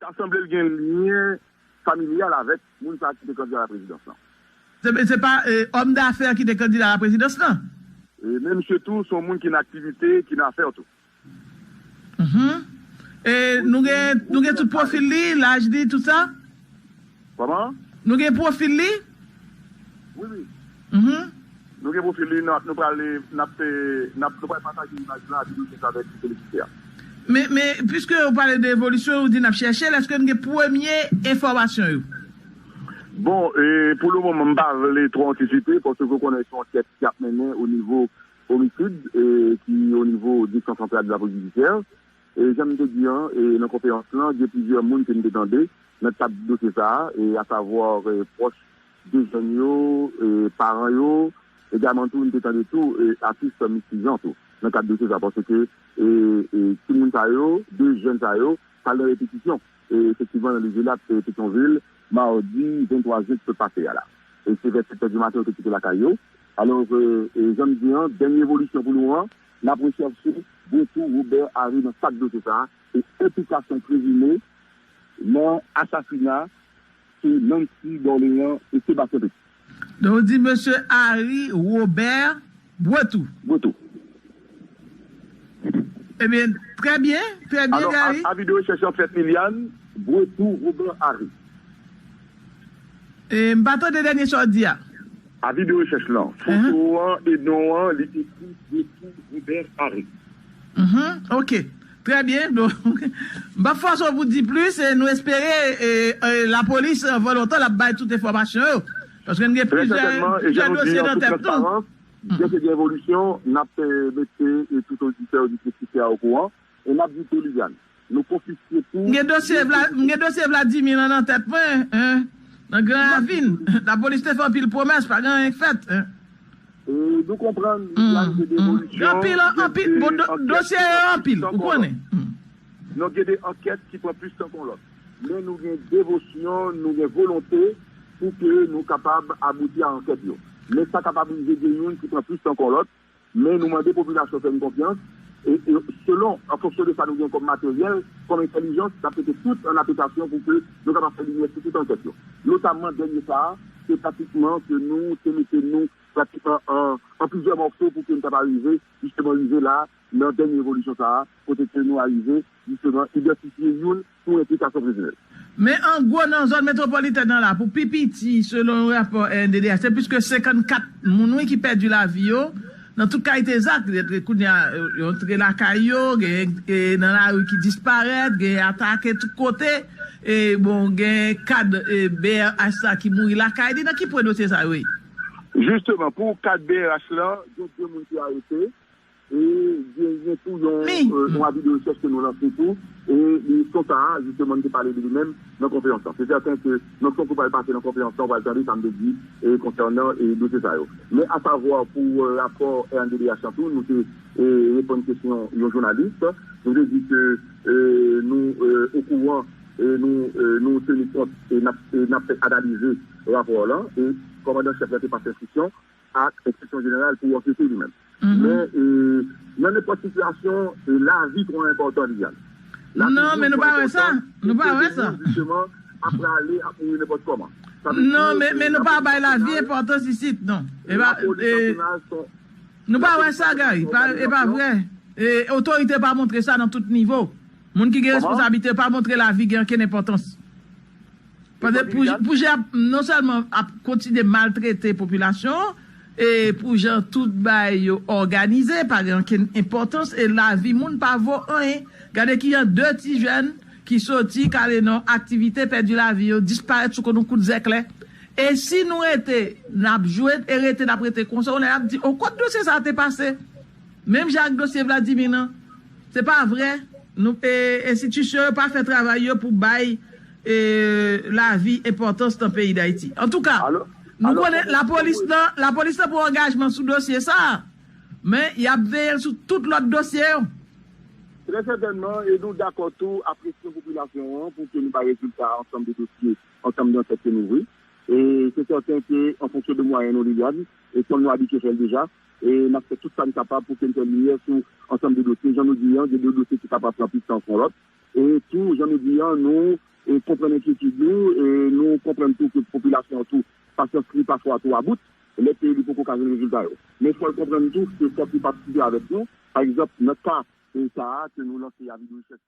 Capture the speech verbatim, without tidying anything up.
Ta sanble l gen lyen familyal avèk moun sa a ki te kandida a la prezidans lan. Se, se pa eh, òm dafè ki te kandida a la prezidans lan? E men misye tou, se yon moun ki nan aktivite, ki nan afè tou. Mhm. E nou gen, nou gen tout pwofil li, laj li, tout sa? Kòman? Nou gen pwofil li? Wi, wi. Mhm. Nou gen pwofil li, n ap, nou pral, n ap, eh, n ap, nou pral pataje imaj la ak nou avèk telespiktatè a. Men, men, piske ou pale de evolisyon, ou di n ap chèche l, èske n gen premye enfòmasyon yo? Bon, e pou le moman, m pa vle twò antisipe, paske w konnen se yon ankèt k ap mennen o nivo omisid, e ki o nivo direksyon santrale de la polis jidisyè. E jan m te di an, e nan konferans lan, gen plizyè moun ke m te tande nan kad dosye sa a, e asavwa, e pwòch de jèn yo, e paran yo, egalman tou, m te tande tou, e atis Miss Tijan tou, nan kad dosye sa a, paske, e, e timoun sa yo, de jèn sa yo, pral nan repetisyon, e efektivman, nan Lejelat, e Petyonvil, madi venntwa jen ki sot pase a la. E se vè sèt è di maten yo te kite lakay yo. Alò, e, e jan m di an, dènye evolisyon pou nou an, n ap rechèche retou Robert Harry nan kad dosye sa a, e enplikasyon prezime nan asasina sou Nancy Dorlean e Sébastien Petit. Donk, ou di mesye Harry Robert Bretou. Bretou. Ebyen, trè byen, trè byen, Gary. Alò, avi de rechèch an fèt, Liliane, Bretou Robert Harry. E, m pa tande dènye sa w di a. Avi de rechèch lan. Foto an e non an, li ekri Bretou Robert Harry. Mhm, ok. Trè byen. Donk, m p ap fòse w pou di plis, e nou espere e, e, lapolis, anvan lontan, l ap bay tout enfòmasyon yo. Paske n gen plizyè, plizyè dosye nan tèt nou. Byen ke gen evolisyon, n ap, eh, mete, eh, tout oditè, oditris ki fè a okouran. E n ap di tou, Liliane, nou konfiske tou. Gen dosye Vla-, gen dosye Vladimir nan, nan tèt mwen, hein, nan Gran Ravin. Lapolis te fè anpil pwomès, pa gen anyen k fèt, hein. E nou konprann, Liliane, gen de evolisyon, gen anpil, anpil, bon, dosye yo anpil, ou konnen. Non, gen de ankèt ki pran plis tan kon lòt. Men nou gen devosyon, nou gen volonte pou ke nou kapab abouti a ankèt yo. Men sa kapab rive gen youn ki pran plis tan kon lòt, men nou mande popilasyon fè n konfyans, e, e selon, an fonksyon de sa nou gen kòm materyèl, kòm entèlijans, n ap mete tout an aplikasyon pou ke nou kapab fè limyè sou tout ankèt yo. Notamman dènye sa a, se pratikman ke nou te mete nou pratikman an, an plizyè mòso pou ke n kapab rive, jisteman rive la, nan dènye evolisyon sa a, kote ke nou arive, jisteman, idantifye youn pou enplikasyon prezime. Men an gwo, nan zòn metwopolitèn nan la, pou pi piti, selon yon rapò R N D D H, se plis ke senkannkat moun, wi, ki pèdi lavi yo nan tout kalite zak. Kounye a, yo antre lakay yo, gen, e, nan lari ki disparèt, gen atake tout kote. E, bon, gen kad, e, B R H sa ki mouri lakay li. Nan ki pwen dosye sa yo ye? Jisteman, pou kad B R H lan, gen de moun ki arete. E gen, gen tou yon, e, yon avi de rechèch ke nou lanse tou. E, e son sa a, jisteman, m te pale de li menm nan konferans lan. Se sèten ke nan son ke w pral pase nan konferans lan, w pral tande sa m te di, e, konsènan, e, dosye sa yo. Men asavwa pou, e, rapò R N D D H lan tou, nou te, e, reponn kesyon yon jounalis. Nou te di ke, e, nou, e, okouran, e, nou, e, nou teni kont, e n ap, e n ap analize rapò lan. E kòmandan chèf la te pase enstriksyon ak enspeksyon jeneral pou ankete li menm. Men, e, nan nenpòt sitiyasyon, e, lavi twò enpòtan, Liliane. Non, men nou pa wè sa. Nou pa wè sa. Jisteman, ap prale, ap mouri nenpòt kòman. Non, men, men nou pa bay lavi enpòtans isit, non. E pa, e, nou pa wè sa, Gary. E pa vre. E, otorite pa montre sa nan tout nivo. Moun ki gen responsablite pa montre lavi gen ankenn enpòtans. Paske pou, pou jan non sèlman ap kontinye maltrete popilasyon, e pou jan tout bagay yo òganize, pa gen ankenn enpòtans, e lavi moun pa vo anyen. Gade kijan de ti jèn ki soti k ale nan aktivite, pèdi lavi yo, disparèt sou konn yon kout zèklè. E si nou rete, n ap jwe, e rete, n ap rete konsa, yon lè n ap di, o, kot dosye sa a te pase? Menm jan ak dosye Vladimir nan, se pa vre. Nou, e, enstitisyon yo pa fè travay yo pou bay, e, lavi enpòtans nan peyi Dayiti. Antouka, nou konnen lapolis nan, lapolis nan pran angajman sou dosye sa a, men y ap veye l sou tout lòt dosye yo. Trè sètènman, e nou dakò tou ak presyon popilasyon an pou ke nou bay rezilta ansanm de dosye, ansanm de ankèt ke nou ouvri. E se sèten ke, an fonksyon de mwayen nou, Liliane, e kòm nou abitye fè l deja, e n ap fè tout sa n kapab pou ke n fè limyè sou ansanm de dosye. Jan nou di an, gen de dosye ki kapab pran plis tan ke yon lòt. E tou, jan nou di an, nou, e, konprann enkyetid nou, e, nou konprann tou ke popilasyon an tou, pasyans li pafwa tou about, lè peyi li poko ka jwenn rezilta yo. Men fò l konprann tou ke fòk li patisipe avèk nou, pa egzanp, nan ka, e, sa a ke nou lanse a Vid Richès.